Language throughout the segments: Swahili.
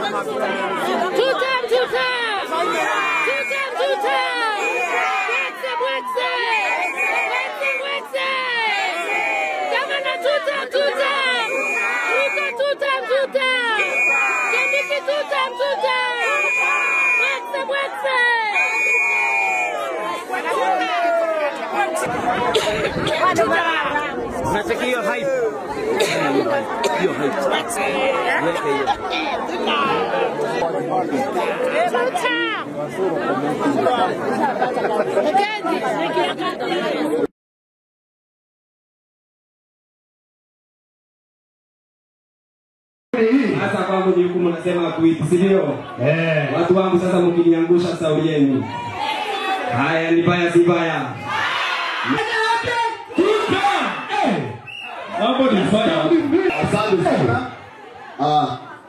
Two term, two term. Two term, two term. Governor, two term, two term. Ruto, two term, two term. Kindiki, two term, two term. Unacheki hiyo hype. Hiyo hype. Weka hiyo. Sasa kwangu ni hukumu nasema kuiti, si ndio? Eh. Watu wangu sasa mkiniangusha sauri yenu. Haya ni baya si baya. Asante sana.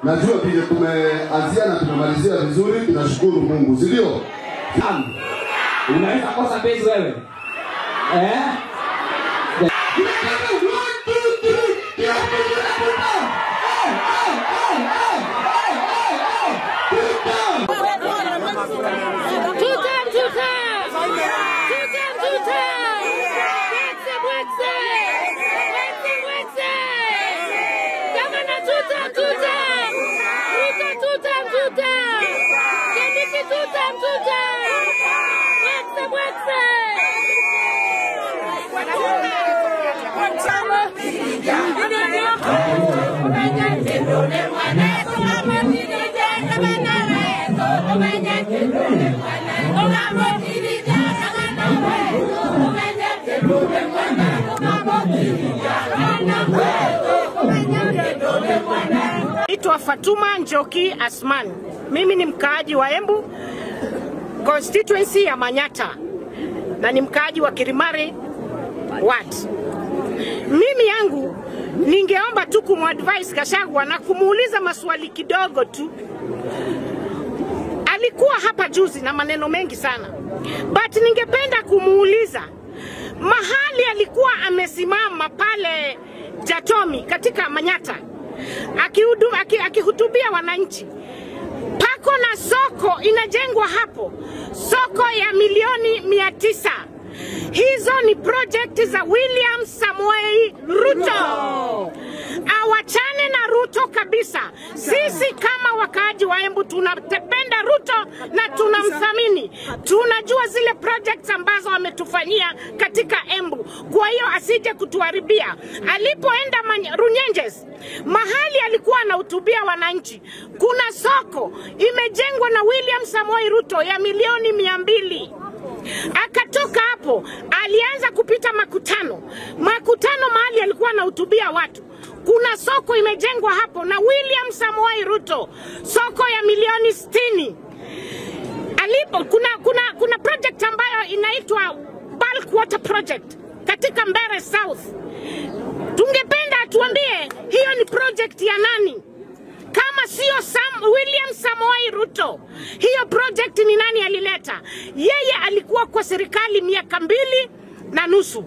Najua vile tumeanzia na tumemalizia vizuri, tunashukuru Mungu, si ndio? Unaweza kosa pesa wewe? Eh? 1 2 3. Two term, two term. Two term, two term. Governor, two term, two term. Ruto, two term, two term. Kindiki, two term, two term. Naitwa Fatuma Njoki Asman. Mimi ni mkaaji wa Embu constituency ya Manyata na ni mkaaji wa Kirimari Ward. Mimi yangu ningeomba tu kumadvise Gachagua na kumuuliza maswali kidogo tu. Alikuwa hapa juzi na maneno mengi sana, but ningependa kumuuliza mahali alikuwa amesimama pale Jatomi katika Manyata akihutubia wananchi, pako na soko inajengwa hapo, soko ya milioni 900. Hizo ni project za William Samoei Ruto. Awachane na Ruto kabisa. Sisi kama wakaaji wa Embu tunapenda Ruto na tunamthamini. Tunajua zile projects ambazo ametufanyia katika Embu. Kwa hiyo asije kutuharibia. Alipoenda Runyenjes, mahali alikuwa anahutubia wananchi, kuna soko imejengwa na William Samoei Ruto ya milioni 200. Akatoka hapo, alianza kupita makutano. Makutano mahali alikuwa anahutubia watu, kuna soko imejengwa hapo na William Samoei Ruto, soko ya milioni 60. Alipo kuna project ambayo inaitwa Bulk Water Project katika Mbere South. Tungependa atuambie hiyo ni project ya nani? Kama sio William Samoei Ruto, hiyo project ni nani alileta? Yeye alikuwa kwa serikali miaka 2.5.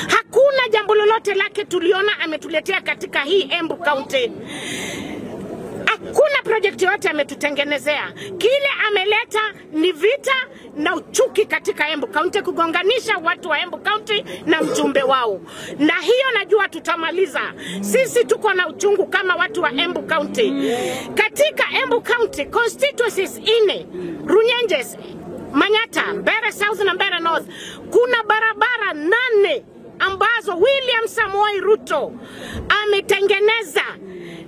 Hakuna jambo lolote lake tuliona ametuletea katika hii Embu County. Hakuna project yote ametutengenezea. Kile ameleta ni vita na uchuki katika Embu County, kugonganisha watu wa Embu County na mjumbe wao. Na hiyo najua tutamaliza. Sisi tuko na uchungu kama watu wa Embu County. Katika Embu County constituencies 4, Runyenjes, Manyata, Mbere South na Mbere North, kuna barabara 8 ambazo William Samoei Ruto ametengeneza,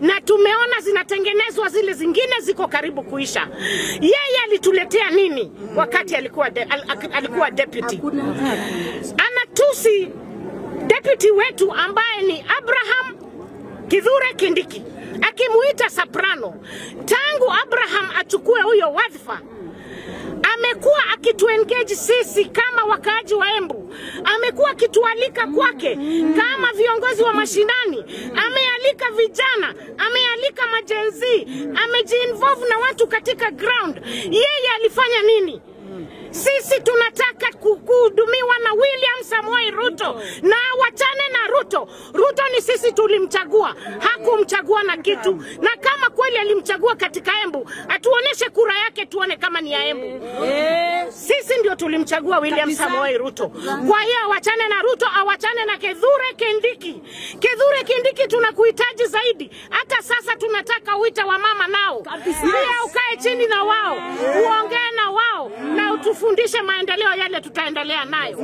na tumeona zinatengenezwa, zile zingine ziko karibu kuisha. Yeye alituletea nini wakati alikuwa deputy? Anatusi deputy wetu ambaye ni Abraham Kithure Kindiki, akimuita soprano. Tangu Abraham achukue huyo wadhifa, amekuwa akituengage sisi kama wakaaji wa Embu. Amekuwa akitualika kwake kama viongozi wa mashinani. Amealika vijana, amealika majenzi, amejiinvolve na watu katika ground. Yeye alifanya nini? Sisi tunataka kuhudumiwa na William Samoei Ruto, na wachane na Ruto. Ruto ni sisi tulimchagua, hakumchagua na kitu. Na kama kweli alimchagua katika Embu, atuoneshe kura yake tuone kama ni ya Embu. Sisi ndio tulimchagua William Samoei Ruto. Kwa hiyo awachane na Ruto, awachane na Kithure Kindiki. Kithure Kindiki tunakuhitaji zaidi. Hata sasa tunataka uite wa mama nao. Pia ukae chini na wao, uongee na wao na utufundishe maendeleo yale tutaendelea nayo.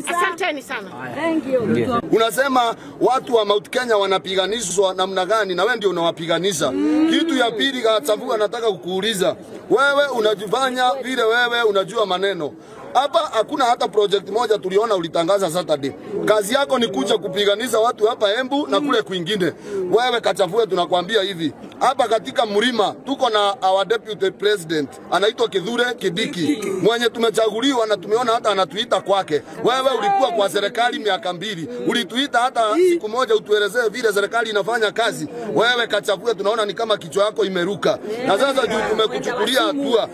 Asanteni sana. Thank you. Unasema watu wa Mount Kenya wanapiganishwa namna gani, na wewe ndio unawapiganisha. Kitu ya pili, Gachagua, nataka kukuuliza wewe, unajifanya vile wewe unajua maneno hapa. Hakuna hata project moja tuliona ulitangaza Saturday. Kazi yako ni kuja kupiganisha watu hapa Embu na kule kwingine. Wewe Gachagua, tunakwambia hivi, hapa katika mlima tuko na our deputy president anaitwa Kithure Kindiki, mwenye tumechaguliwa na tumeona hata anatuita kwake. Wewe ulikuwa kwa serikali miaka 2, ulituita hata siku moja utuelezee vile serikali inafanya kazi? Wewe Gachagua, tunaona ni kama kichwa yako imeruka. Na sasa juu tumekuchukulia hatua,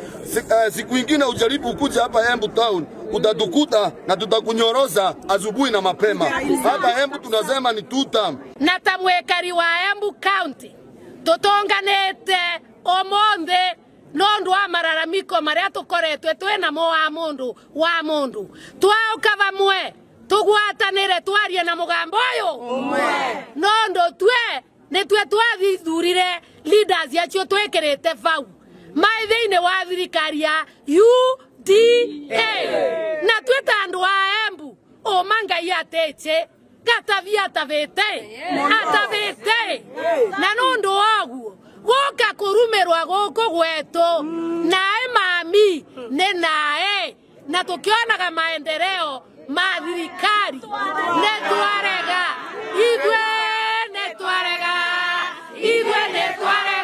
siku ingine ujaribu kuja hapa Embu town, utatukuta na tutakunyoroza asubuhi na mapema. Hapa Embu tunasema ni two term. Na ta mwekari wa Embu County tutonganite umuthi nondu wa mararamiko maria tukoretwe twinamo wa mundu wa mundu, twauka vamwe tugwatanire twarie na mugambo uyu nondu twe nitwe twathithurire leaders acio twikirite vau mai thiini wa thirikari ya UDA, na twe ta andu a Embu uma Ngai ateche gatavia atavite atavite, na nundu waguo guka kurumirwa guku gwetu nae mami ni nae, na tukionaga maendeleo ma thirikari ni twarega, ithuĩ ni twarega, ithuĩ ni twarega.